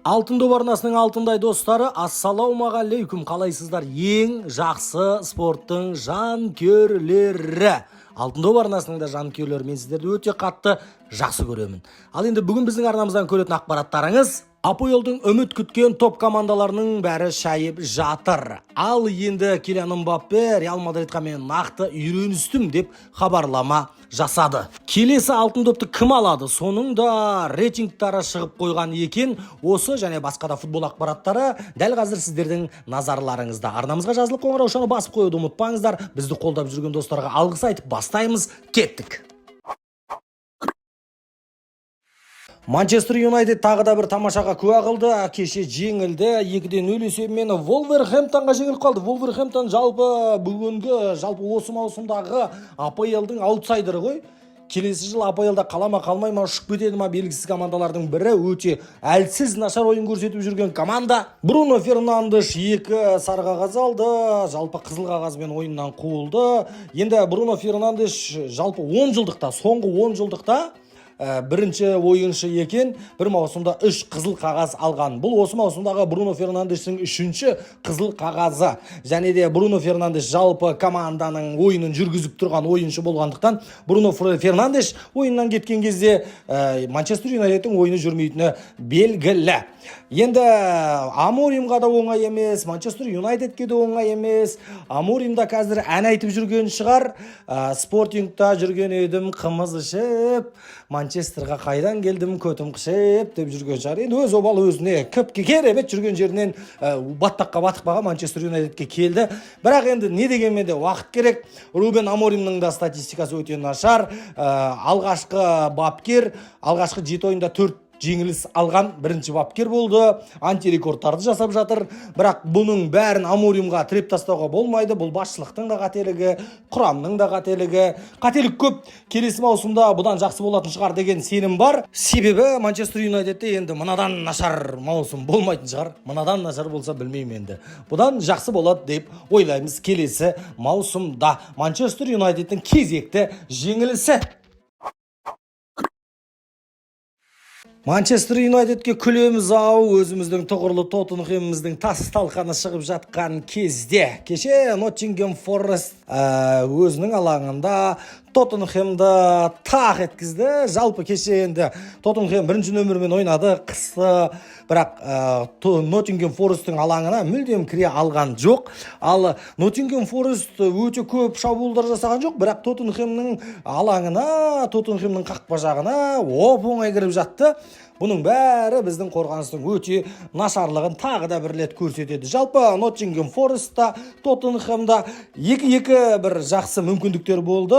Алтын доп арнасының алтындай достары, ассалаумағалейкум! Қалайсыздар, ең жақсы спорттың жанкүйерлері? Алтын доп арнасының да жанкүйерлері, мен сіздерді өте қатты жақсы көремін. Ал енді бүгін біздің арнамыздан көретін ақпараттарыңыз: АПЛ-дың үміт күткен топ командаларының бәрі шайып жатыр. Ал енді Килиан Мбаппе «Реал Мадридқа мен нақты үйреністім» деп хабарлама жасады. Келесі алтын допты кім алады? Соның да рейтингтары шығып қойған екен. Осы және басқа да футбол ақпараттары дәл қазір сіздердің назарларыңызда. Арнамызға жазылып, қоңыраушаны басып қоюды ұмытпаңыздар. Бізді қолдап жүрген достарға алғыс айтып бастаймыз. Кеттік! Манчестер Юнайтед тағы да бір тамашаға куә қылды. Кеше жеңілді. 2-0 есебімен Вулверхэмптонға жеңіліп қалды. Вулверхэмптон жалпы бүгінгі, жалпы осы маусымдағы АПЛ-дың аутсайдері ғой. Келесі жылы АПЛ-да қала ма, қалмай ма, ұшып кетеді ма, белгісіз командалардың бірі. Өте әлсіз, нашар ойын көрсетіп жүрген команда. Бруно Фернандеш екі сары қағаз алды, жалпы қызыл қағазбен ойыннан қуылды. Енді Бруно Фернандеш жалпы 10 жылдықта, соңғы 10 жылдықта бірінші ойыншы екен, бір маусымда үш қызыл қағаз алған. Бұл осы маусымдағы Бруно Фернандештің үшінші қызыл қағазы. Және де Бруно Фернандеш жалпы команданың ойынын жүргізіп тұрған ойыншы болғандықтан, Бруно Фернандеш ойыннан кеткен кезде Манчестер Юнайтедтің ойыны жүрмейтіні белгілі. Енді Аморимға да оңай емес, Манчестер Юнайтедке де оңай емес. Аморим да қазір ән айтып жүрген шығар. «Спортингта жүрген едім қымыз ішіп, Манчестерға қайдан келдім, көтім қышып» деп жүрген шығар. Енді өз обалы өзіне, кіп керемет жүрген жерінен баттаққа батып қалған Манчестер Юнайтедке келді. Бірақ енді не дегенмен де уақыт керек. Рубен Аморимнің да статистикасы өте нашар. Алғашқы бапкер, алғашқы 7 ойында төрт жеңіліс алған бірінші бапкер болды, антирекордтарды жасап жатыр. Бірақ бұның бәрін Аморимға тіреп тастауға болмайды. Бұл басшылықтың да қателігі, құрамның да қателігі, қателік көп. Келесі маусымда бұдан жақсы болатын шығар деген сенім бар, себебі Манчестер Юнайтедте енді мынадан нашар маусым болмайтын шығар. Мынадан нашар болса, білмеймін енді, бұдан жақсы болады деп ойлаймыз. Келесі маусымда Манчестер Юнайтедтің кезекті жеңілісі. Манчестер Юнайтедке күлеміз ау, өзіміздің тұғырлы Тоттенхэміміздің тас талқаны шығып жатқан кезде. Кеше Ноттингем Форест өзінің алаңында Тоттенхэмді тақ еткізді. Жалпы кеше енді Тоттенхэм бірінші нөмірмен ойнады, қысты, бірақ Ноттингем Форесттің алаңына мүлдем кіре алған жоқ. Ал Ноттингем Форест өте көп шабуылдар жасаған жоқ, бірақ Тоттенхэмнің алаңына, Тоттенхэмнің қақпа жағына оп оңай кіріп жатты. Бұның бәрі біздің қорғаныстың өте нашарлығын тағы да бір рет көрсетеді. Жалпы Ноттингем Форестта, Тоттенхэмда 2-2 бір жақсы мүмкіндіктер болды.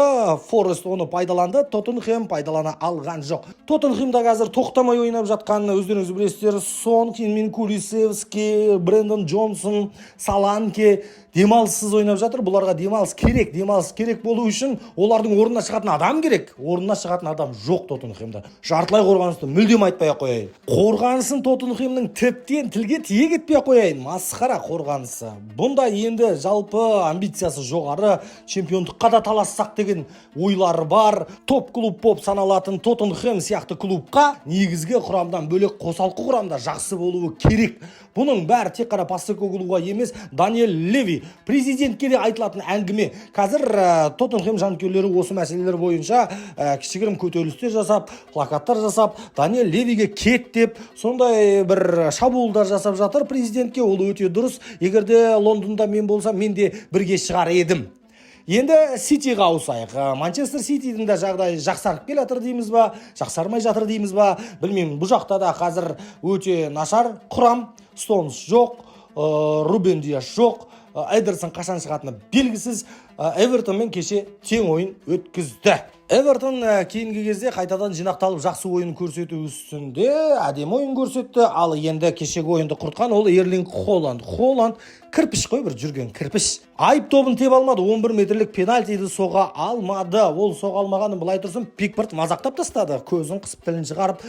Форест оны пайдаланды, Тоттенхэм пайдалана алған жоқ. Тоттенхэмда қазір тоқтамай ойнап жатқан, өздеріңіз білесіздер, Сон Хинмин, Кулисевский, Брэндон Джонсон, Соланке демалыссыз ойнап жатыр. Бұларға демалыс керек. Демалыс керек болу үшін олардың орнына шығатын адам керек. Орнына шығатын адам жоқ Тоттенхэмда. Жартылай қорғанысты мүлдем айтпай ақ қояйын. Қорғанысын Тоттенхэмнің тіптен тілге тиек етпей ақ қояйын. Масқара қорғанысы. Бұнда енді жалпы амбициясы жоғары, чемпиондыққа да талассақ деген ойлары бар топ клуб болып саналатын Тоттенхэм сияқты клубқа негізгі құрамдан бөлек қосалқы құрамда жақсы болуы керек. Бұның бәрі тек қана Постекоглуға емес, Даниэль Леви президентке де айтылатын әңгіме. Қазір Тоттенхэм жанкүйерлері осы мәселелер бойынша кішігірім көтерілістер жасап, плакаттар жасап, Даниэль Левиге кет деп, сондай бір шабуылдар жасап жатыр президентке. Ол өте дұрыс. Егер де Лондонда мен болсам, мен де бірге шығар едім. Енді Ситиға ауысайық. Манчестер Ситидің де жағдайы жақсарып келе жатыр дейміз ба, жақсармай жатыр дейміз ба, білмеймін. Бұл жақта да қазір өте нашар құрам. Стоунс жоқ, Рубен Диас жоқ, Эдерсон қашан шығатыны белгісіз. Эвертонмен кеше тең ойын өткізді. Эвертон кейінгі кезде қайтадан жинақталып, жақсы ойын көрсету үстінде, әдемі ойын көрсетті. Ал енді кешегі ойынды құртқан ол Ерлинг Холланд. Холланд кірпіш қой, бір жүрген кірпіш. Айып добын тебе алмады, 11 метрлік пенальтиді соға алмады. Ол соға алмағанын былай тұрсын, Пикфорд мазақтап тастады. Көзін қысып, тілін шығарып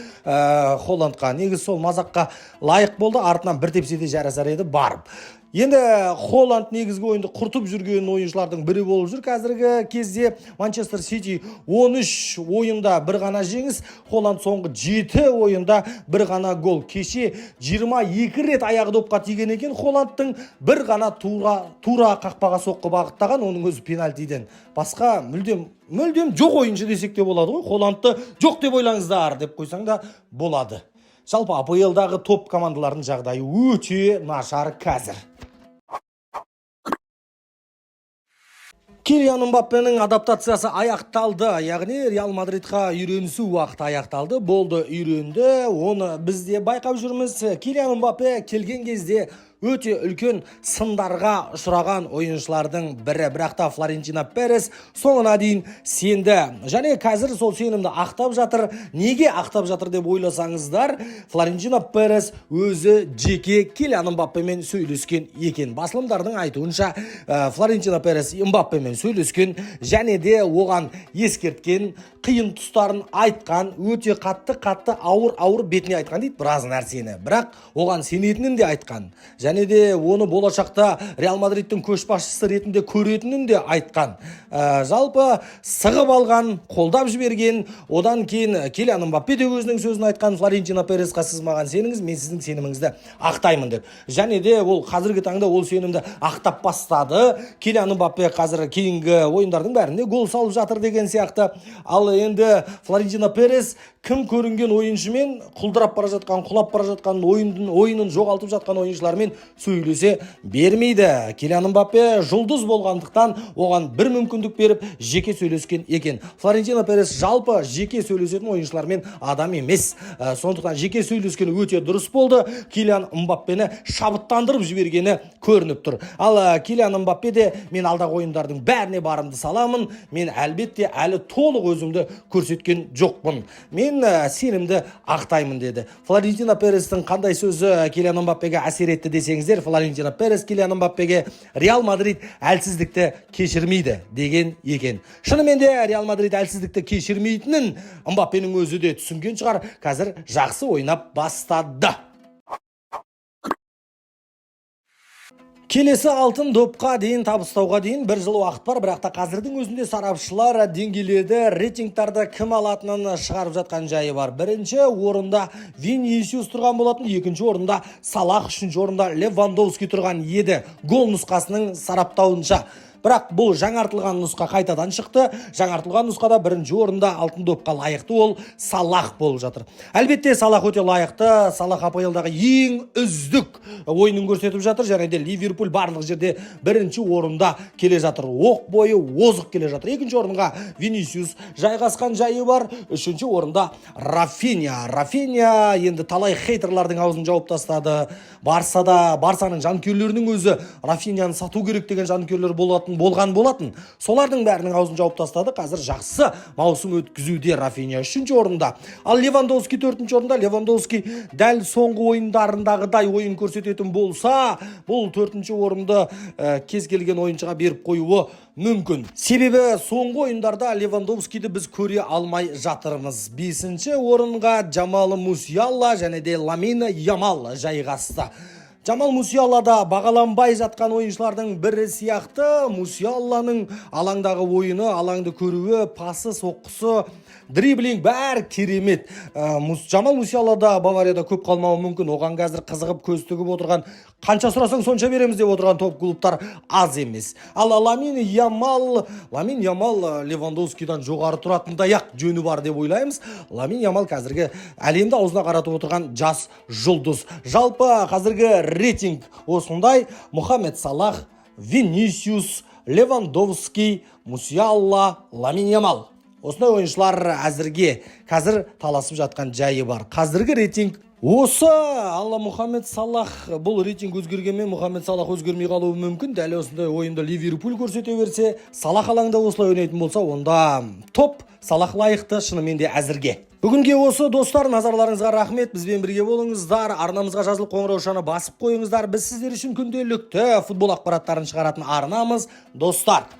Холландқа. Негізі сол мазаққа лайық болды, артынан бір тепсе де жарасар еді барып. Енді Холланд негізгі ойынды құртып жүрген ойыншылардың бірі болып жүр қазіргі кезде. Манчестер Сити 13 ойында бір ғана жеңіс, Холланд соңғы 7 ойында бір ғана гол. Кеше 22 рет аяғы допқа тиген екен Холландтың, бір ғана тура қақпаға соққы бағыттаған, оның өзі пенальтиден. Басқа мүлдем мүлдем жоқ ойыншы десек те болады ғой. Холландты жоқ деп ойлаңыздар деп қойсаң да болады. Жалпы АПЛ-дағы топ командалардың жағдайы өте нашар қазір. Килиан Мбаппенің адаптациясы аяқталды, яғни Реал Мадридқа үйренісу уақыты аяқталды, болды, үйренді, оны біз де байқап жүрміз. Килиан Мбаппе келген кезде өте үлкен сындарға ұшыраған ойыншылардың бірі, бірақ та Флорентино Перес соңына дейін сенді. Және қазір сол сенімді ақтап жатыр. Неге ақтап жатыр деп ойласаңыздар, Флорентино Перес өзі жеке Килиан Мбаппемен сөйлескен екен. Басылымдардың айтуынша, Флорентино Перес Мбаппемен сөйлескен және де оған ескерткен, қиын тұстарын айтқан, өте қатты ауыр ауыр бетіне айтқан дейді біраз нәрсені. Бірақ оған сенетінін де айтқан. Және де оны болашақта Реал Мадридтің көшбасшысы ретінде көретінін де айтқан. Жалпы сығып алған, қолдап жіберген. Одан кейін Килиан Мбаппе де өзінің сөзін айтқан Флорентино Пересқа: сіз маған сеніңіз, мен сіздің сеніміңізді ақтаймын деп. Және де ол қазіргі таңда ол сенімді ақтап бастады. Килиан Мбаппе қазір кейінгі ойындардың бәрінде гол салып жатыр деген сияқты. Ал енді Флорентино Перес кім көрінген ойыншымен, құлдырап бара жатқан, құлап бара жатқан, ойынын жоғалтып жатқан ойыншылармен сөйлесе бермейді. Килиан Мбаппе жұлдыз болғандықтан оған бір мүмкіндік беріп, жеке сөйлескен екен. Флорентино Перес жалпы жеке сөйлесетін ойыншылармен адам емес. Сондықтан жеке сөйлескені өте дұрыс болды. Килиан Мбаппені шабыттандырып жібергені көрініп тұр. Ал Килиан Мбаппе де: мен алдағы ойындардың бәріне барымды саламын, мен әлбетте әлі толық өзімді көрсеткен жоқпын, мен сенімді ақтаймын деді. Флорентино Перестің қандай сөзі Килиан Мбаппеге әсер етті десеңіздер, Флорентино Перес Килиан Мбаппеге: Реал Мадрид әлсіздікті кешірмейді деген екен. Шынымен де Реал Мадрид әлсіздікті кешірмейтінін Мбаппенің өзі де түсінген шығар, қазір жақсы ойнап бастады. Келесі алтын допқа дейін табыстауға дейін бір жыл уақыт бар, бірақ та қазірдің өзінде сарапшылар деңгейлерді, рейтингтарды кім алатынын шығарып жатқан жайы бар. Бірінші орында Винисиус тұрған болатын, екінші орында Салах, үшінші орында Левандовский тұрған еді гол нұсқасының сараптауынша. Бірақ бұл жаңартылған нұсқа қайтадан шықты. Жаңартылған нұсқада бірінші орында алтын допқа лайықты ол Салах болып жатыр. Әлбетте, Салах өте лайықты. Салах АПЛ-дағы ең үздік ойынын көрсетіп жатыр және де Ливерпуль барлық жерде бірінші орында келе жатыр. Оқ бойы озық келе жатыр. Екінші орынға Винисиус жайғасқан жайы бар. Үшінші орында Рафиня. Рафиня енді талай хейтерлардың аузын жауып тастады. Барсада, Барсаның жанкүйерлерінің өзі Рафиняны сату керек деген жанкүйерлер болған болатын. Солардың бәрінің аузын жауып тастады. Қазір жақсы маусым өткізуде Рафиня үшінші орында. Ал Левандовский төртінші орында. Левандовский дәл соңғы ойындарындағыдай ойын көрсететін болса, бұл төртінші орынды кез келген ойыншыға беріп қоюы мүмкін. Себебі соңғы ойындарда Левандовскийді біз көре алмай жатырмыз. Бесінші орынға Джамал Мусиала және де Ламин Ямал жайғасты. Джамал Мусиала да бағаланбай жатқан ойыншылардың бірі сияқты. Мусиаланың алаңдағы ойыны, алаңды көруі, пасы, соққысы, дриблинг бәрі керемет. Джамал Мусиала да Баварияда көп қалмауы мүмкін. Оған қазір қызығып көз тігіп отырған, қанша сұрасаң сонша береміз деп отырған топ клубтар аз емес. Ал Ламин Ямал Левандовскийдан жоғары тұратындай ақ жөні бар деп ойлаймыз. Ламин Ямал қазіргі әлемді аузына қаратып отырған жас жұлдыз. Жалпы қазіргі рейтинг осындай: Мұхаммед Салах, Винисиус, Левандовский, Мусиала, Ламин Ямал. Осындай ойыншылар әзірге қазір таласып жатқан жайы бар. Қазіргі рейтинг осы. Алла, Мұхаммед Салах, бұл рейтинг өзгергенмен Мұхаммед Салах өзгермей қалуы мүмкін. Дәл осындай ойынды Ливерпуль көрсете берсе, Салах алаңда осылай ойнайтын болса, онда топ Салах лайықты шынымен де әзірге. Бүгінге осы, достар, назарларыңызға рахмет. Бізбен бірге болыңыздар. Арнамызға жазылып, қоңыраушаны басып қойыңыздар. Біз сіздер үшін күнделікті футбол ақпараттарын шығаратын арнамыз, достар.